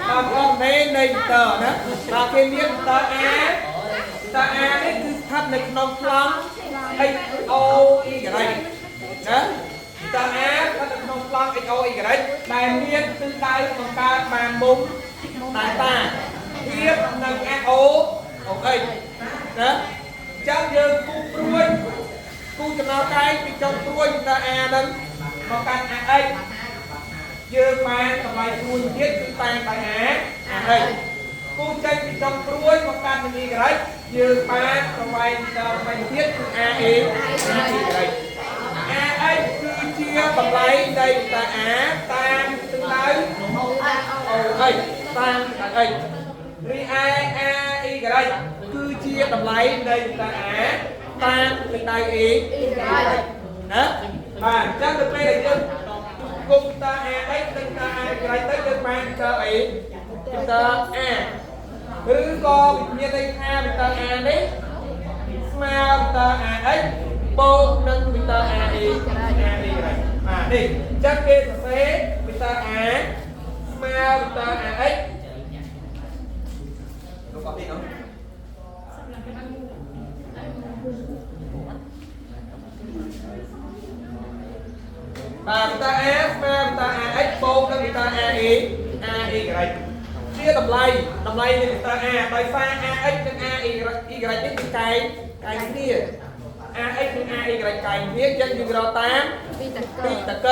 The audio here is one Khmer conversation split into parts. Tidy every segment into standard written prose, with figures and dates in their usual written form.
បាទកង់នៃនៃវីទ័រណាបាទគេមានវីទ័រ A វីទ័រ A នេះគឺស្ថិតនៅក្នុងប្លង់ X O Y ណាវីទ័រ A ស្ថិតនៅក្នុងប្លង់ X O Y ដែលមានទិសដៅបង្កើតបានមុំតែតាធៀបនឹង A O O X ណាអញ្ចឹងយើងគូព្រួយគូចំណោកែងពីចុងព្រួយវីទ័រ A ហ្នឹងមកកាន់ AX យើងបានតម្លៃព្រួយទៀតគឺតាមដោយ A AX គូចេញពីចុងព្រួយមកកាន់នឹង Y យើងបានប្រវែងដល់ប្រវែងទៀតគឺ AE AY AX គឺជាតម្លៃនៃតា A តាមទិសដៅ OX តាមទិសដៅ X រីឯ AY គឺជាតម្លៃនៃតា A តាមទិសដៅ E ណាបាទអញ្ចឹងទៅពេលដែលយើងគុំតា AX និងតា AY ទៅយើងបានតាអីតា A ឬក៏មានន័យថាវីទ័រ A នេះស្មើវីទ័រ AX បូកនឹងវីទ័រ AE AY បាទនេះអញ្ចឹងគេសរសេរវីទ័រ A ស្មើវីទ័រ AX លោកអត់នេះនោះបាទវីទ័រ A ស្មើវីទ័រ AX បូកនឹងវីទ័រ AE AY ជាតម្លៃតម្លៃនៃវីទ័រ A ដោយសារ AX និង AY នេះគឺកែងកែងគ្នា AX និង AY កែងគ្នាអញ្ចឹងយើងរកតាម ពីត ពីតក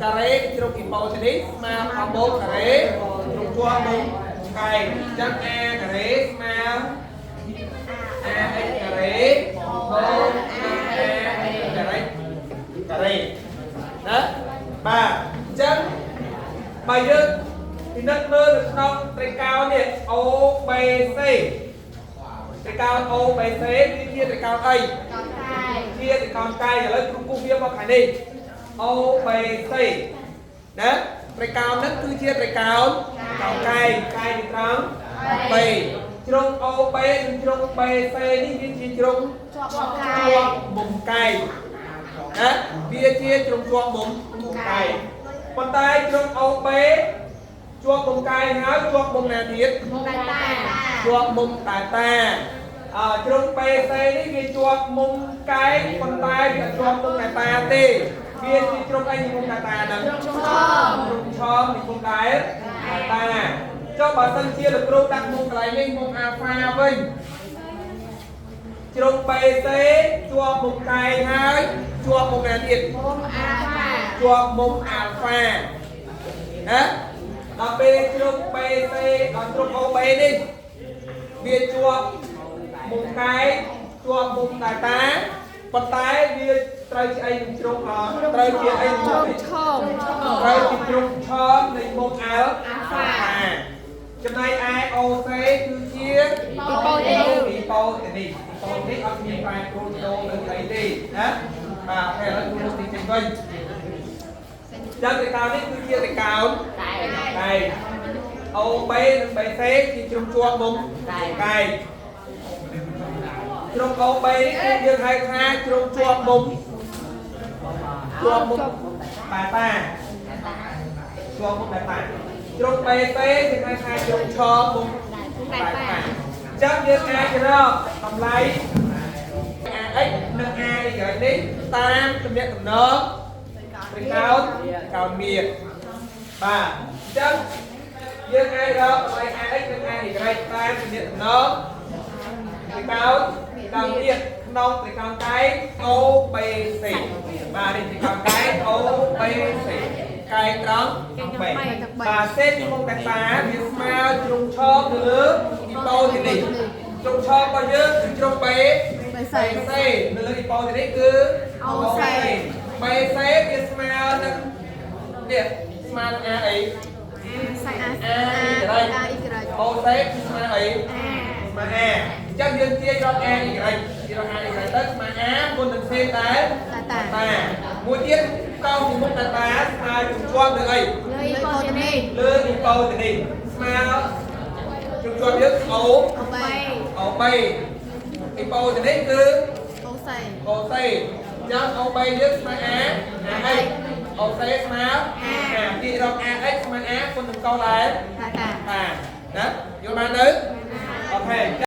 ការ៉េជ្រុងអ៊ីប៉ូតនេះស្មើផលបូកការ៉េជ្រុងជាប់មុំកែងអញ្ចឹង A ការ៉េស្មើ AX ការ៉េបូកនឹង AX ការ៉េការ៉េណាបាទអញ្ចឹងបើយើងពិនិត្យមើលនៅក្នុងត្រីកោណនេះ O B C ត្រីកោណ O B C គឺជាត្រីកោណអី កោកែ ជាត្រីកោណកែងឥឡូវគ្រូគូសវាមកខាងនេះ O B C ណាត្រីកោណហ្នឹងគឺជាត្រីកោណកោណកែងកែងពីត្រង់ B ជ្រុង O B និងជ្រុង B C នេះវាជាជ្រុង ជាប់កែ ជាប់មុំកែងណាវាជាជ្រុងជាប់មុំមុំកែងប៉ុន្តែជ្រុង O B ជាប់មុំកែងហើយជាប់មុំណាទៀត មុំតា ជាប់មុំតាតាអើជ្រុង PC នេះវាជាប់មុំកែងប៉ុន្តែវាអត់ជាប់មុំតាតាទេវាជាជ្រុងអីនៃមុំតាតាហ្នឹង ជ្រុងឆម ជ្រុងឆមនៃមុំដែរតាតាចុះបើសិនជាលោកគ្រូដាក់មុំកន្លែងនេះមុំអាហ្វាវិញជ្រុង PC ជាប់មុំកែងហើយជាប់មុំណាទៀត មុំអាហ្វា ជាប់មុំអាល់ហ្វាណាដល់ពេលជ្រុង BC ដល់ជ្រុង OB នេះវាជាប់មុំកែងជាប់មុំតាតាប៉ុន្តែវាត្រូវជាអីនឹងជ្រុងអត់ត្រូវជាអីនឹង ជ្រុង នេះ ឆម ត្រូវជាជ្រុងឆមនៃមុំអាល់ហ្វាចំណែកឯ OC គឺជា ពីប៉ូទេ ពីប៉ូតនេះពីប៉ូនេះអត់មានប្រែប្រួលដូរទៅអីទេណាបាទហើយឥឡូវគ្រូទីចេញវិញ ចឹងត្រីកោណនេះគឺជាត្រីកោណ តែ កែង OB និង BC ជាជ្រុងជាប់មុំកែងជ្រុង OB នេះគឺយើងហៅថាជ្រុងជាប់មុំជាប់មុំតាតាជាប់មុំតាតាជ្រុង BC យើងហៅថាជ្រុងឈរមុំតាតាអញ្ចឹងយើងអាចរកតម្លៃ AX និង AY នេះតាមទំនាក់ទំនង ត្រីកោណកោណមៀតបាទអញ្ចឹងយើងអាចរកតម្លៃ AX និង AY តាមទំនាក់ទំនងត្រីកោណកោណមៀតក្នុងត្រីកោណកែង OBC បាទនេះត្រីកោណកែង OBC កែងត្រង់ B បាទសេពីមុខកតាវាស្មើជ្រុងឆមទៅលើអ៊ីប៉ូទីនេះជ្រុងឆមរបស់យើងគឺជ្រុង B បេសេ C នៅលើអ៊ីប៉ូទីនេះគឺ OC BC វាស្មើនឹងនេះស្មើនឹង A អី សៃអា A អាអ៊ីក្រៃ OC គឺស្មើអីស្មើ A អញ្ចឹងយើងទាញរក A Y ទាញរក A Y ទៅស្មើ A គុណនឹង C ដែរ តាតា តាមួយទៀតកោងពីមុខតាតាស្មើជំជាប់នឹងអី លើប៉ូតនេះ លើអ៊ីប៉ូទីនេះស្មើជំជាប់យើង O អូបេ O B អ៊ីប៉ូទីនេះគឺ អូសេ អូសេអញ្ចឹងអូបីយើងស្មើ A AX អូសេស្មើ A ទីរក AX ស្មើ A គុណនឹងកោដែរ តាតា បាទ ណាយល់បាននៅ?